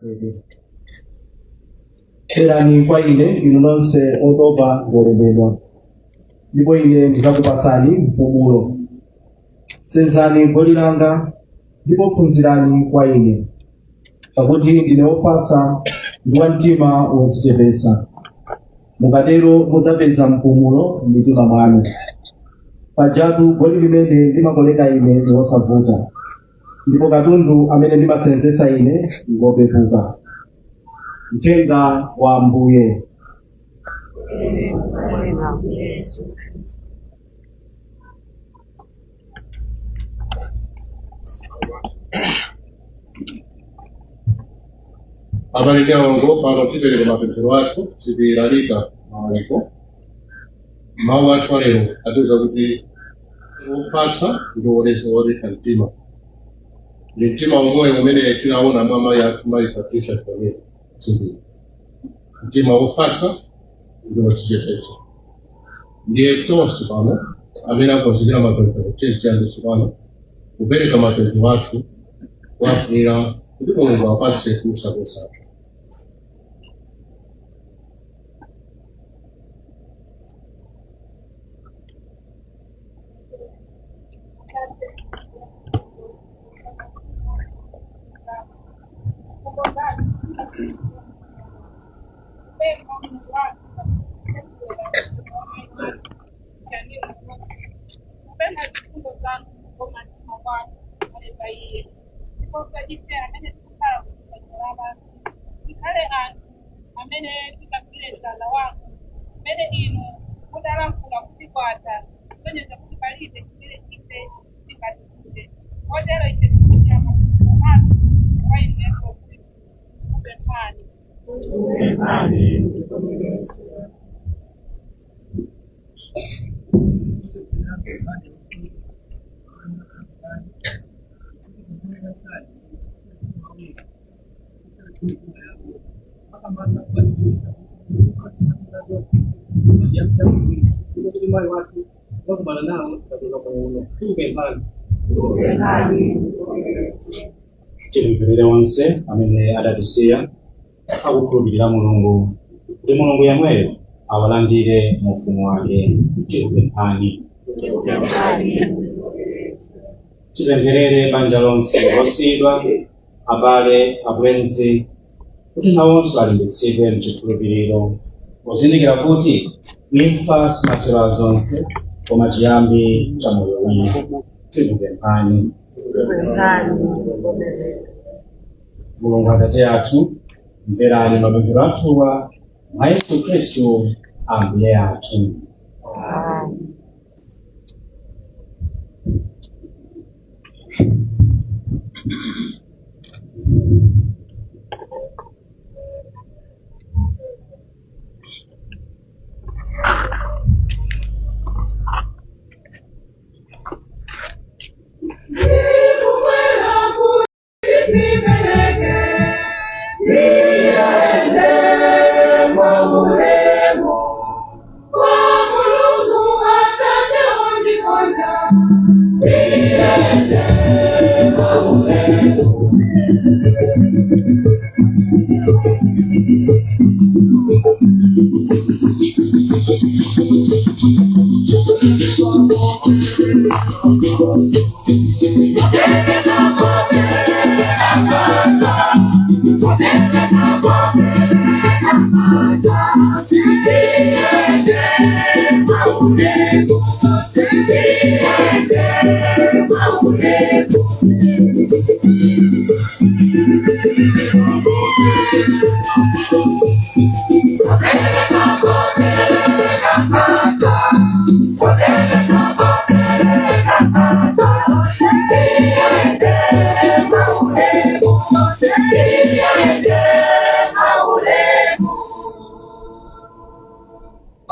Zedi. Bwerani kwa ine inu nonse otopa ndi olemedwa, ndipo ine ndidzakupatsani mpumulo. Senzani goli langa ndipo phunzirani kwa ine, pakuti ndine wofatsa ndi wa mtima wodzichepetsa. Mukatero mudzapeza mpumulo m'mitima mwanu. Pajatu goli limene ndimakoleka ine ndi losavuta, ndipo katundu amene ndimasenzetsa ine ngopepuka. Mthenga wa Ambuye. Abale ndi alongo, pano tipereka mapemphero athu, sitilalika malaliko. Mawu athu alero atiuza kuti ofatsa ndi odekha mtima. Ndi mtima omwe umene tinaona mwa mayi athu, mayi Patricia Family Sindika, mtima wofatsa ndi wodzichepetsa. Ndiye tonse pano amene akonzekera mapemphero, tiyambe tsopano kupereka mapemphero athu kuwafunira kuti Mulungu apatse kuusa kosatha. Tikhale anthu amene tikagwire mtanda wanu umene inu mutalankhula kuti kwatha, kusonyeza kuti palibe chimene ife tingatichite. Kotero ife tikusiya mapemphero athu kwa inu Yesu Khristu, kupemphani. Tipempherere onse amene adatisiya akukhulupirira Mulungu, kuti Mulungu yemweyo awalandire mu ufumu wake. Tikupemphani. Tipempherere banja lonse losiyidwa, abale, abwenzi, kuti nawonso alimbitsidwe mchikhulupiriro, pozindikira kuti imfa simathero a zonse koma chiyambi cha moyo wina. Tikupemphani. Mulungu Atate athu, mverani mapemphero athuwa mwa Yesu Khristu Ambuye athu.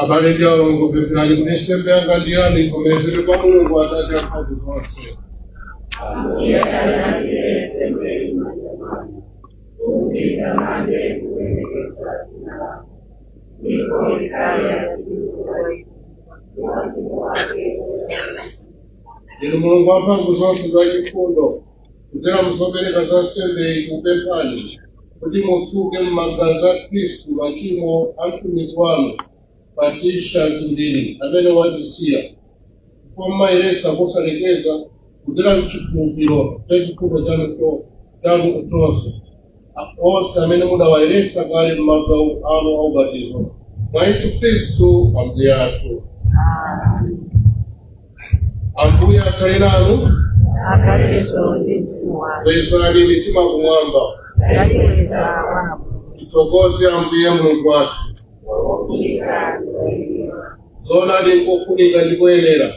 Abale ndi alongo, pempherani kuti nsembe yanga ndi yanu ivomerezedwe kwa Mulungu Atate amphamvu zonse. Inu Mulungu wamphamvu zonse ndi wachifundo, kudzera mzopereka za nsembe tikupemphani Kuti mutsuke m'magazi a Khristu machimo a mtumiki wanu Patricia Zindini amene watisiya, ndipo mmayeretsa kosalekeza kudzera mchikhulupiriro cha chifundo chanu chonse onse amene mudawayeretsa kale m'madzi anu aubatizo mwa Yesu Khristu Ambuye athu. Ambuye akhale nanu. Akhalenso ndi mzimu wanu. Kwezani mitima kumwamba. Tayikweza kwa Ambuye. Tithokoze Ambuye Mulungu wathu. Wofunika ndiwoyenera. Zoonadi nkofunika ndi kuyenera,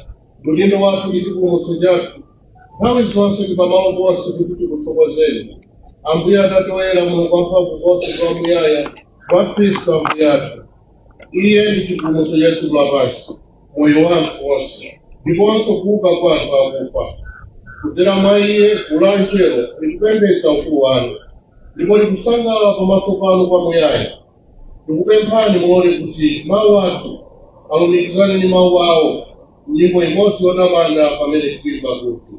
udindo wathu ndi chipulumutso chathu nthawi zonse ndi pamalo ponse kuti tikuthokozeni, Ambuye Atate woyera, Mulungu wamphamvu zonse ndi wamuyaya, mwa Khristu Ambuye athu. Iye ndi chipulumutso cha dziko lapansi, moyo wathu wonse, ndiponso kuuka kwa anthu akufa. Kudzera mwa iye gulu la angelo likupembedza ukulu wanu ndipo likusangalala pamaso panu kwamuyaya. Tikupemphani mulole kuti mawu athu alumikizane ndi mawu awo nyimbo imodzi yotamanda pamene tikuimba kuti: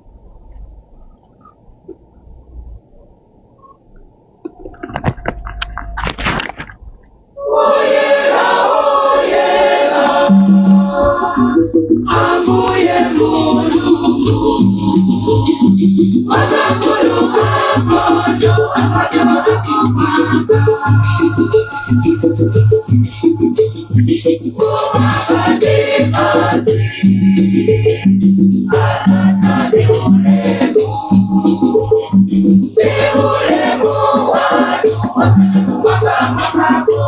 Ambuye Mulungu, Wanakulu akojo akojo akupanga. Ukabadikazi, Atata ni ulemu, ni ulemu wanu, waka mwako.